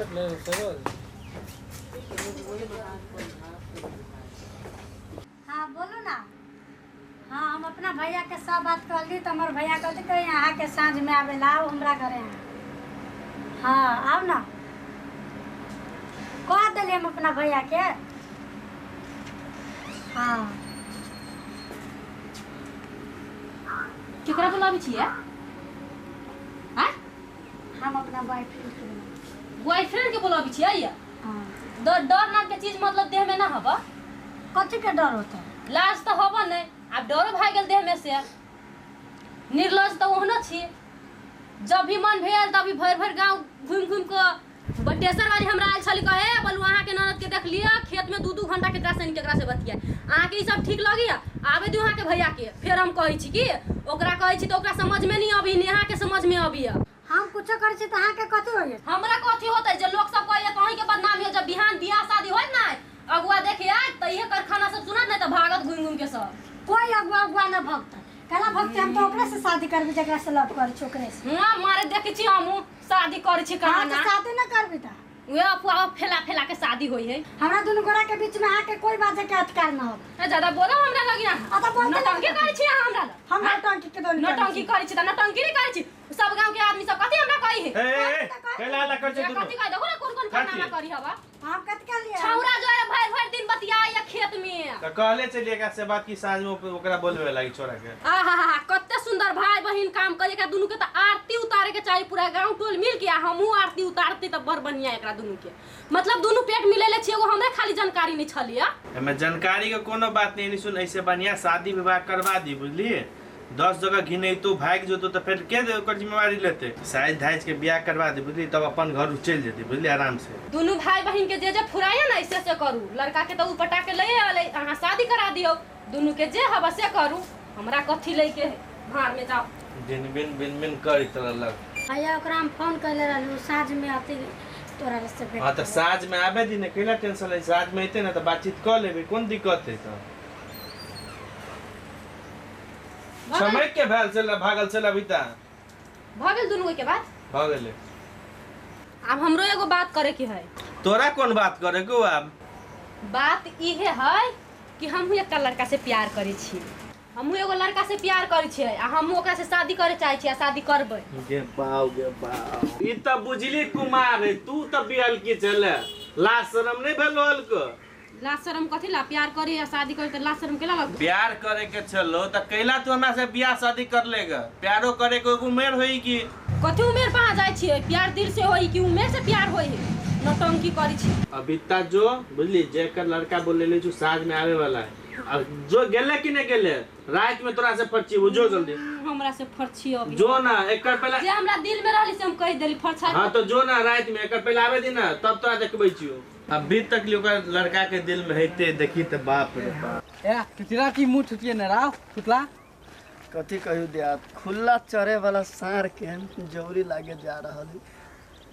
भेटलै सरोज। हाँ बोलू ना। हाँ हम अपना भैया के सब बात कहली तो हमार भैया कहते कि अहाँ के साँझ में आवेला, आओ हमरा घरे। हाँ आओ ना, कह दिली हम अपना भैया के। हाँ केकरा बुलाबै छियै? आँय? हम अपना बॉयफ्रेंड के बुलाबै। बॉयफ्रेंड के बुलाबै छियै? या हाँ। डर डर नाम के चीज मतलब देह में ना हबा। कथी के डर होता? लाज तो हबा नहीं, आब डरो भाग गेल देह में से। निर्लज तो ओहनो छी, जब भी मन भेल तभी भरि भरि गाँव घुमि घुमि कऽ। बटेसर वाली हमरा आयल छली, कहे बोलू अहाँके ननद के देख लिअ खेत में 2-2 घंटा केकरा से केकरा से बतिया, अहाँके ई सब ठीक लगैया? आबे दियौ अहाँके भैया के, फेर हम कहै छी कि ओकरा कहै छी तऽ ओकरा समझ में नहीं अबी, नेहा के समझ में अबीया। हम कुछो करै छी तऽ अहाँके कथी होइए? हमरा कथी होतै जे लोक सब कहैया तऽ अहींके बदनामी हो। जब बिहान बियाह शादी होइत ना अगुआ देखे आयत तऽ इहे कारखाना सब सुनत नहीं तऽ भागत घुमि घुमि के सब। कोई अगुआ अगुआ न भगतै, केना भगतै? हम तऽ ओकरे से शादी करबै जकरा से लव करै छी ओकरे से। हुआं मारे देखै छी हमहूँ शादी करै छी हाँ कहाँ तऽ ना शादी न करबी तऽ उहे अफवाह फैला फैला के शादी होई है। हमरा दुनू गोरा के बीच में अहाँके कोई बाजे के अधिकार न होत। ए, ज्यादा बोलो हमरा लगी अहाँ। आ तऽ बोलते नौटंकी करै छी अहाँ हमरा लग। हम नौटंकी के दोनी नौटंकी करै छी तऽ नौटंकी नहीं करै छी। सब गांव के आदमी सब कथी हमरा कही है? ए ए, ए कैला हल्ला कर छे कथी दुनू? कही? देखो ना कोन कोन कारनामा करी हवा। हम कथी के लिए? छौरा जो है भरि भरि दिन बतियाए या खेत में। तऽ कहले चलिए एकरा से बात की साँझ में ओकरा बोलबे लागी छोरा के। आहा कते सुंदर भाई बहिन काम करे, एकरा दुनू के तऽ आरती उतारे के चाही पूरा गांव टोल मिल के। आ हमहूँ आरती उतारती तऽ बड़ बढ़िया एकरा दुनू के, मतलब दुनू पेट मिलेले छी, एगो हमरे खाली जानकारी नहीं छलिया। एमे जानकारी के कोनो बात नहीं। सुन, ऐसे बढ़िया शादी विवाह करवा दी बुझलिए, 10 जगह घिनेतो भागि जेतो तऽ फेर के ओकर जिम्मेवारी लेते? साइज धाइज के बियाह करवा दी बुझली, तब अपन घर चलि जेती बुझली आराम से। दुनू भाई बहिन के जे जे फुराइए ना ऐसे से करू, लड़का के तऽ उ पटा के ले आले, अहाँ शादी करा दियौ, दुनू के जे हवा से करू, हमरा कथी लै के है, भाड़ में जाओ। दिन बिन बिन बिन करैत रहलक। भैया ओकरा हम फोन कैले रहलू साँझ में अति तोरा से भेंट। हाँ तऽ साँझ में आबे दी ने, कैला टेंशन है? साँझ में एते ना तऽ बातचीत कऽ लेबै, कोन दिक्कत है? तऽ समय के भेल चल भागल चल अभी तऽ भऽ गेल दुनू के बात भऽ गेलै। आब हमरो एगो बात करे के है। तोरा कोन बात करे के? आब बात इहे है कि हमहूँ एकटा लड़का से प्यार करै छी, हमहूँ एगो लड़का से प्यार करै छियै आ हमहूँ ओकरा से शादी करे चाहै छियै आ शादी करबै। गे बाउ गे बाउ, ई तऽ बुझली कुमार है, तू तऽ बिहल की चले, लाज शरम नहीं भेलो हल्को? लाज शरम कथी ला? प्यार करी आ शादी करी तऽ लाज शरम केला लगतै? प्यार करे के चलो तऽ कैला तू हमरा से बियाह शादी कर लेगा? प्यारो करे के उमेर होई की? कथी उमेर पर अहाँ जाइ छियै? प्यार दिल से होई कि उमेर से प्यार होई है? नौटंकी करै छी। अभी तक जो बुझली जेकर लड़का बोले जो साँझ में आवे वाला है, अब जो गेले कि नहीं गेले रात में तोरा से फर्ची वो जो जल्दी हमरा से फर्ची अभी जो ना एकर पहले जे हमरा दिल में रहली से हम कहि देली फर्चा। हाँ तो जो ना रात में एकर पहले आवे दी ना तब तोरा देखबै छियो। अभी तक ले ओकर लड़का के दिल में हेते देखी त बाप रे बाप। ए तुतरा की मुंह छुटिए न राव तुतला कथी कहू देहात खुला चरे वाला साँड़ के जौरी लागे जा रहल है।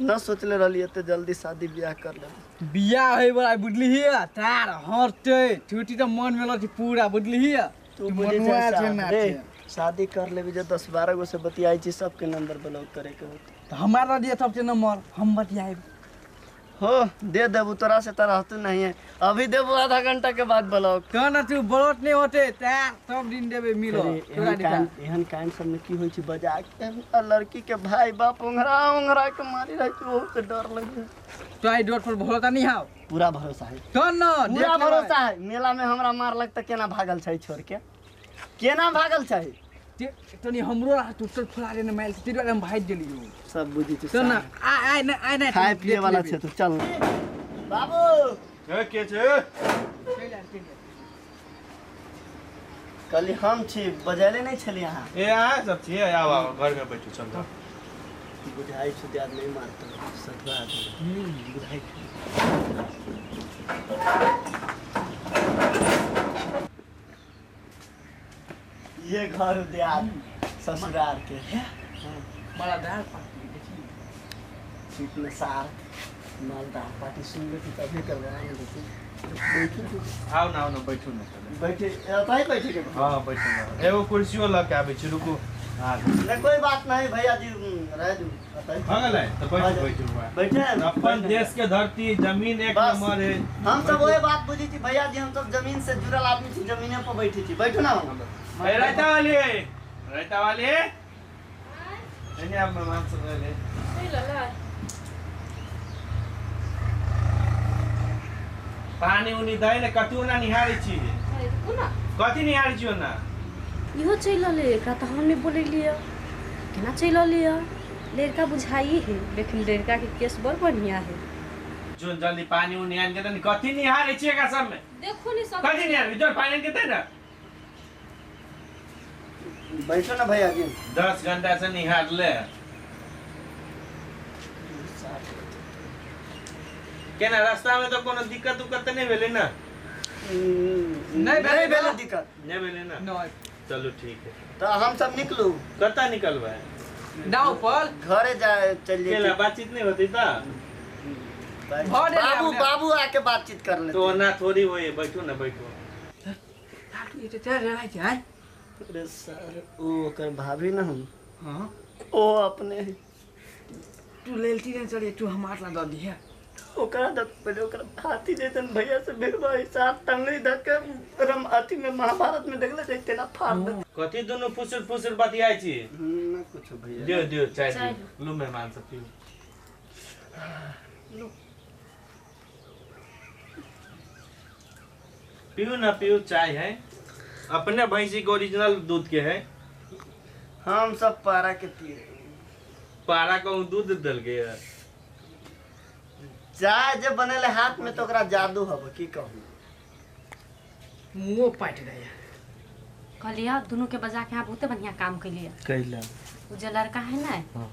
न सोचले रहली एते जल्दी शादी ब्याह कर लेब। बियाह होय वाला बुझली हिया तार हरते छुटी त मन में लथी पूरा बुझली हिया। तू बुझे मनुआ छै छै ना रे, छै। शादी कर लेबी जे 10-12 गो से बतियाई छी सबके नंबर ब्लॉक करे के होते। त हमारा दिए सबके नंबर हम बतियाएब। हो दे देबू तोरा से त रहते नहीं है, अभी देबू आधा घंटा के बाद ब्लॉक। तो ना तू ब्लॉक नहीं होते तार सब दिन देबे मिलो तोरा दिता। एहन कांड सब में की होई छै बजा के आ लड़की के भाई बाप ओंघरा ओंघरा के मारी रहे छै, ओहू से डर लगे। तो आई डर पर भरोसा नहीं हाव? पूरा भरोसा है। तो न पूरा भरोसा है। मेला में हमरा मारलक त केना भागल छै छोड़ के, केना भागल छै? तनी हमरो राह टूटल फुला रे माइल से तेरे हम भाग गेलियो। सब बुझी छी। तो ना आ आ ना आ ना खाए पिए वाला छै तू चल बाबू। ए के छै? कली हम छी बजैले नहीं छली अहाँ। ए अहाँ सब छी? आउ आउ घर में बैठू चल जाओ। बुझाई छै दियाद नहीं मारतो सतवा आदमी बुझाई। ये घर दियाद ससुराल के मालदार पार्टी देखी ठीक में सार मालदार पार्टी सुन ले तभी करवा लेती। आओ ना आओ ना बैठू ना बैठे एतै बैठे के? हां बैठू ना, एगो कुर्सियो ल के आबै छी रुकू। हां नहीं कोई बात नहीं भैया जी, रह दू बताइए। भ गेलै त बैठू बैठू। बैठे हैं। अपन देश के धरती जमीन एक बस। नंबर है। हम सब वही बात बुझी थी भैया जी, हम सब जमीन से जुड़ल आदमी छी, जमीने पर बैठी छी। बैठू ना। ए रायता वाली, रायता वाली एने आप मेहमान सब आएले। पानी उनी दै ने कथी ओना निहारै छी? कथी निहारै छी ओना? इहो चलि रहलै, एकरा तऽ हम नहि बोलेलियै, केना चलि रहलै? लड़का बुझाई है, लेकिन लड़का के केस बड़ बढ़िया है। जोन जल्दी पानी उनी आन के दे, कथी निहारै छी एकरा सब में? देखो नी सब कथी निहारै? जोन पानी आन के दे ना। बैठो ना भैया जी। 10 घंटा से निहार ले। केना रास्ता में तो कोनो दिक्कत उक्कत त नहीं भेलै ना? नहीं भेलै दिक्कत, नहीं भेलै ना? नहीं। चलो ठीक है। तो हम सब निकलू। कतऽ निकलबै? नाव पर घरे जाए चल केला जेतै। बातचीत नहीं होती त? बाबू बाबू आके बातचीत कर लेते। तो ना थोड़ी होई, बैठू ना बैठू। ये तो चल रहा है। अरे सर ओ ओकर भाभी ना हम। हां ओ अपने तू लेलती नहीं चलिए, तू हमार ला the दी है। ओकरा द पहले ओकरा भाती जैसन भैया से भेलबा साथ टंगली धक के रम अथी में महाभारत में देखले छै तेना फाड़ दे। कथी दुनु फुसुर फुसुर बतियाइ छी? ना कुछ भैया। दियो दियो चाय दियो। लू मेहमान सब पियो। लू पियो ना पियो, चाय है अपने भैंसी के ओरिजिनल दूध के है। हम सब पारा के पिए। पारा को दूध दल गया। चाय जब बनेले हाथ में तो ओकरा जादू हब की कहू, मुंह पाट गया। कहलिया दोनों के बजा के यहाँ बहुते बढ़िया काम कैलिया। कैला उ जे लड़का है ना, हां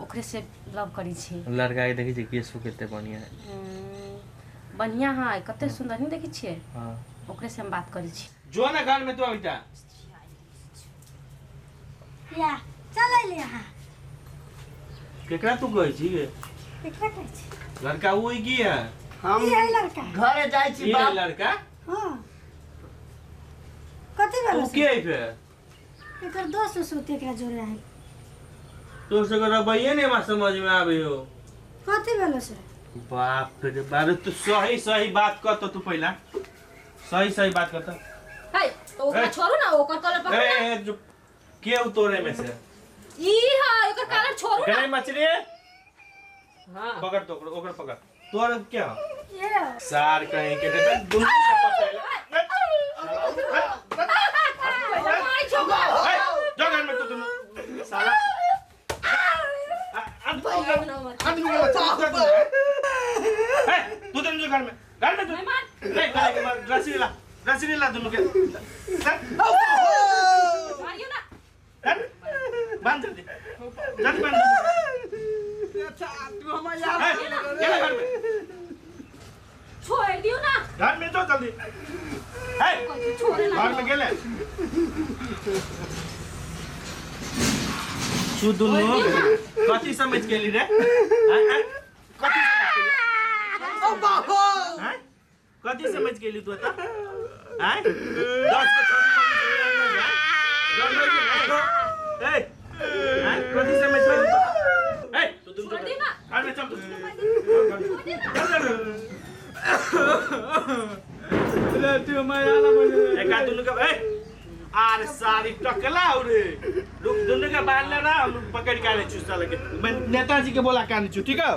ओकरे से लव करी छी। लड़का के देखै छी केसो कते बढ़िया है। बढ़िया है, कते सुंदर नहीं देखै छियै? हां ओकरे से हम बात करी छी। जो ना घर में तू अबिता। या चल अइली अहाँ। केकरा तू कहै छी गे? केकरा कहै छी? लड़का वो की है? हम ई है लड़का। घरे जाय छी ये बाप। लड़का? हां कथी तू भेल? के है फिर? एकर दोस्त सोते एकरा जोड़े है। तो से रबैये ने हमरा समझ में आबे हो। कथी भेल से? बाप रे बाप, तू सही सही बात कर तो, तू पहला सही सही बात कर तो। हे तो ओकरा छोड़ू ना, ओकर कलर पकड़ ना। ए जो के उतोरे में से ई है, ओकर कलर छोड़ू ना। गरे मछली हां पकड़ तो ओकरा पकड़। तोर क्या ये सार कहीं के दुनु के पकड़ ले। जो घर में तू दुनु साला आदमी के बच्चा। ए तू दुनु जो घर में, घर में तू नहीं करे के मार रस्सी ला, रस्सी ला दुनु के। मारियो ना, बांध जल्दी जल्दी बांध। अच्छा तू हमार यार चला घर में छोड़ दियो ना। घर में जो जल्दी। ए छोड़े ना घर में गेले तू दुनु कथी समझ गेली रे? कथी समझ गेली? ओ बाबा हैं कथी समझ गेली तू त? हैं 10 के छोड़ी मम्मी ए हैं कथी समझ गेली? ए तू दुनु छोड़ दे ना। घर में चल तू। रे तू हमार यार बोले एक दुनु के ए आर सारी टकला रे रुक दुनु के बांध ले ना, हम पकड़ के आने छु साला के। मैं नेताजी के बोला के आने छु, ठीक है?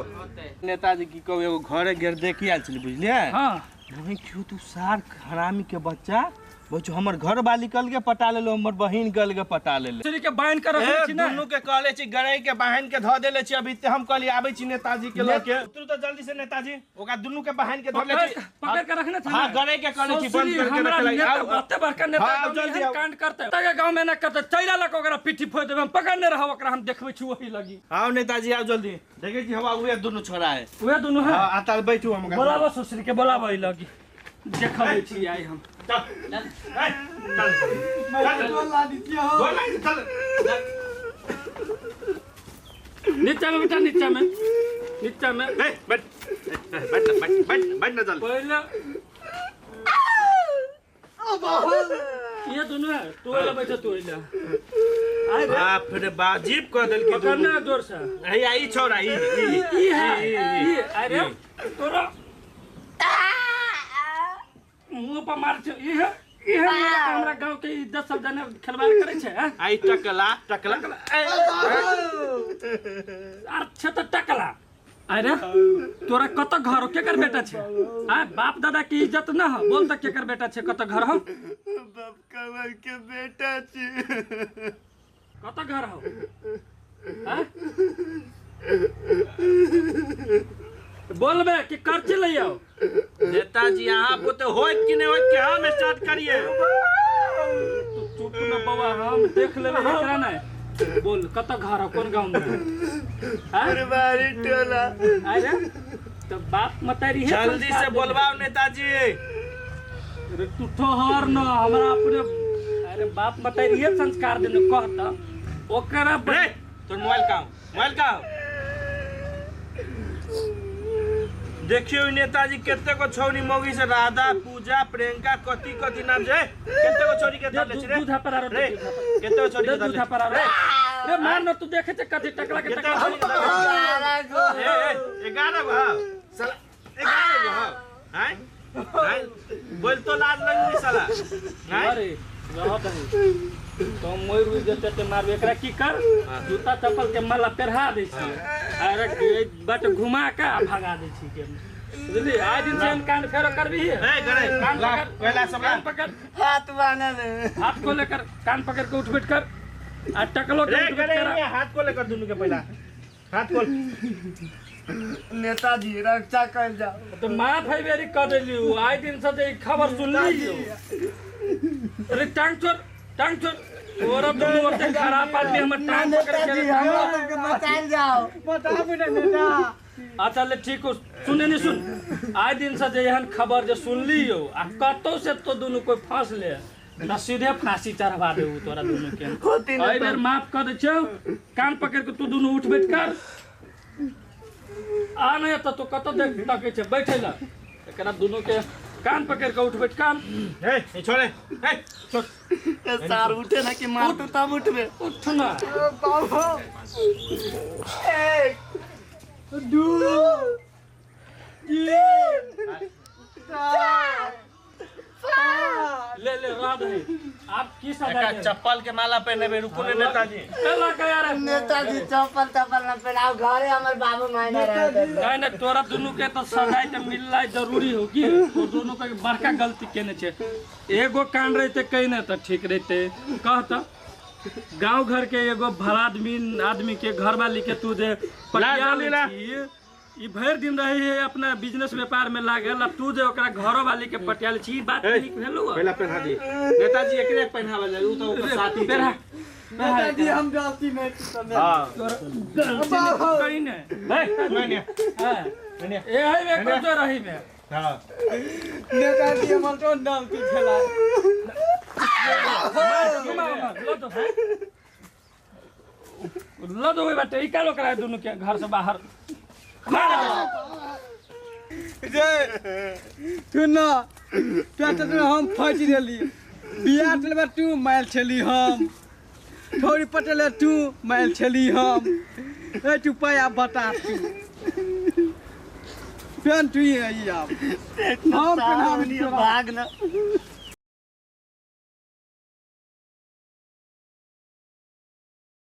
नेताजी की कहू एगो घरे घेर देखी आयल छली बुझलिए। हां नहीं क्यों तू सार हरामी के बच्चा बच्चो हमर घर वाली कल के पटा लेलो, हमर बहिन कल के पटा लेले। श्री के बांध के रखले छी ना। दुनु के कहले छी गड़ई के बहन के ध देले छी। अभी ते हम कहली आबै छी नेताजी के ल के। तू तो जल्दी से नेताजी ओकरा दुनु के बहन के धर ले छी, पकड़ के रखने छी। हां गड़ई के कहले छी बंद करके रखले। आओ बहुते बड़का नेता जल्दी कांड करते तके गांव में ना करते चैला लक ओकरा पिट्ठी फोड़ देब। हम पकड़ने रहब ओकरा, हम देखबै छी वही लगी। आओ नेताजी आओ जल्दी, देखै छी हवा उहे दुनु छोरा है, उहे दुनु है। हां आता बैठू हम बोलाबो सुश्री के बोलाबो ई लगी देखबै छी आई हम। चल चल चल चल चल नीचा में बेटा, नीचा में, नीचा में। ए बैठ बैठ बैठ बैठ बैठ ना चल पहले ओ बाबा ये दोनों है। तू वाला बैठा, तू वाला। बाप रे बाप जीप कह देल की पकड़ना जोर से हैया ई छोरा ई ई है ई। अरे तोरा मुंह पर मार छै। ई है ई है हमरा गांव के इज्जत सब जाने खिलवाड़ करे छै। आई टकला टकला आर छै त टकला। अरे तोरा कत घर हो, केकर बेटा छै? आ बाप दादा की इज्जत न हो, बोल त केकर बेटा छै, कत घर हो? बाप कंवर के बेटा छी। कत घर हो? आ बोलबे कि कर्ची ले आओ। नेताजी अहाँ बुते होइत कि नहीं होइत के हम स्टार्ट करिए। तू चुप न बौआ, हम देख लेबे एकरा नै। बोल कत घर हो, कोन गांव में? फुलबारी टोला। अरे तो बाप मतारी है। जल्दी से बोलवाओ नेताजी। अरे तू ठहर न, हमरा अपने अरे बाप मतारी है संस्कार देने कहता ओकरा। रे तोर मोबाइल कहाँ, मोबाइल कहाँ? देखियो नेताजी केते को छौरी मौगी से राधा पूजा प्रियंका कति कति नाम छै, केते को छौरी के धरले छै रे? दूधा पर आरो रे, केते को छौरी के धरले दूधा पर आरो रे। मार न तू देखे छै कथि टकला के टकला। ए ए 11 गो हां साला, 11 गो हां। हैं हैं बोल तो लाज लगनी साला। अरे रहत है तो मोर रुइ जते ते मारबे एकरा की कर, जूता चप्पल के माला पेरहा दै छी, अरे बट घुमा के भगा दै छी के, बुझली? आज दिन से कान फेरो करबी ए करे कान पकड़, पहला सब कान पकड़, हाथ बांधल, हाथ को लेकर कान पकड़ के उठ बैठ कर आ टकलो के उठ बैठ कर, हाथ को लेकर दुनु के पहला हाथ को। नेताजी रक्षा कर जाओ। तो माफ है बेरी कर देली आइ दिन से जे खबर सुनली। अरे टांग छोड़, टांग छोड़, तोरा दुनु ओते खराब आदमी हमर टांग पकड़ के हमरा लोग के बचाइल जाओ। बताबू ने नेता। अच्छा ले ठीक हो, सुने नहीं सुन, आइ दिन से जे एहन खबर जे सुनली हो आ कतौ से तो दुनु कोई फंस ले त सीधे फांसी चढ़वा देऊ तोरा दुनु के। एहि बेर माफ कर दै छियौ, कान पकड़ के तू दुनु उठ बैठ कर आ नहीं त तू कतौ देख तकै छै बैठे ल, एकरा दुनु के कान पकड़ के उठ बैठ कर। ए छोड़े, ए छोड़ ए सार उठे ना कि मार तू तब उठबे। उठ ना बाबू। 1 2 3 4 5 ले ले रात है आप की सजा चप्पल के माला पहने रुको ने नेताजी। चला के यार नेताजी चप्पल तप्पल न पहनाओ, घरे हमर बाबू माय न रहे। नहीं नहीं तोरा दुनु के तो सजाय के मिलला जरूरी हो की, तो दुनु के बड़का गलती केने छे। एगो कान रहते कहीं न त ठीक रहते। कह त गांव घर के एगो भला आदमी आदमी के घर वाली के तू जे पटिया ले छी, ई भरि दिन रही है अपना बिजनेस व्यापार में लागल, अब तू जे ओकरा घरो वाली के पटियाल छी, बात नीक भेलौ? पहला पहना दी नेताजी, एकरे पहनावल जाय, उ तो ओकर साथी पहना। नेताजी हम गलती नहीं समझ। हां कहीं ने नहीं हां ए है वे को रही में। हां नेताजी हमर तो गलती छला। घुमा लो तो लो दो बाटे ई कालो कराए दुनु के घर से बाहर। रे तू न तू हम फंसि गेली, बियाह चलबे तू माइल छली, हम थोड़ी पटेले तू माइल छली, हम ए तू पाया बता तू पेन तू ही आब हम भाग न।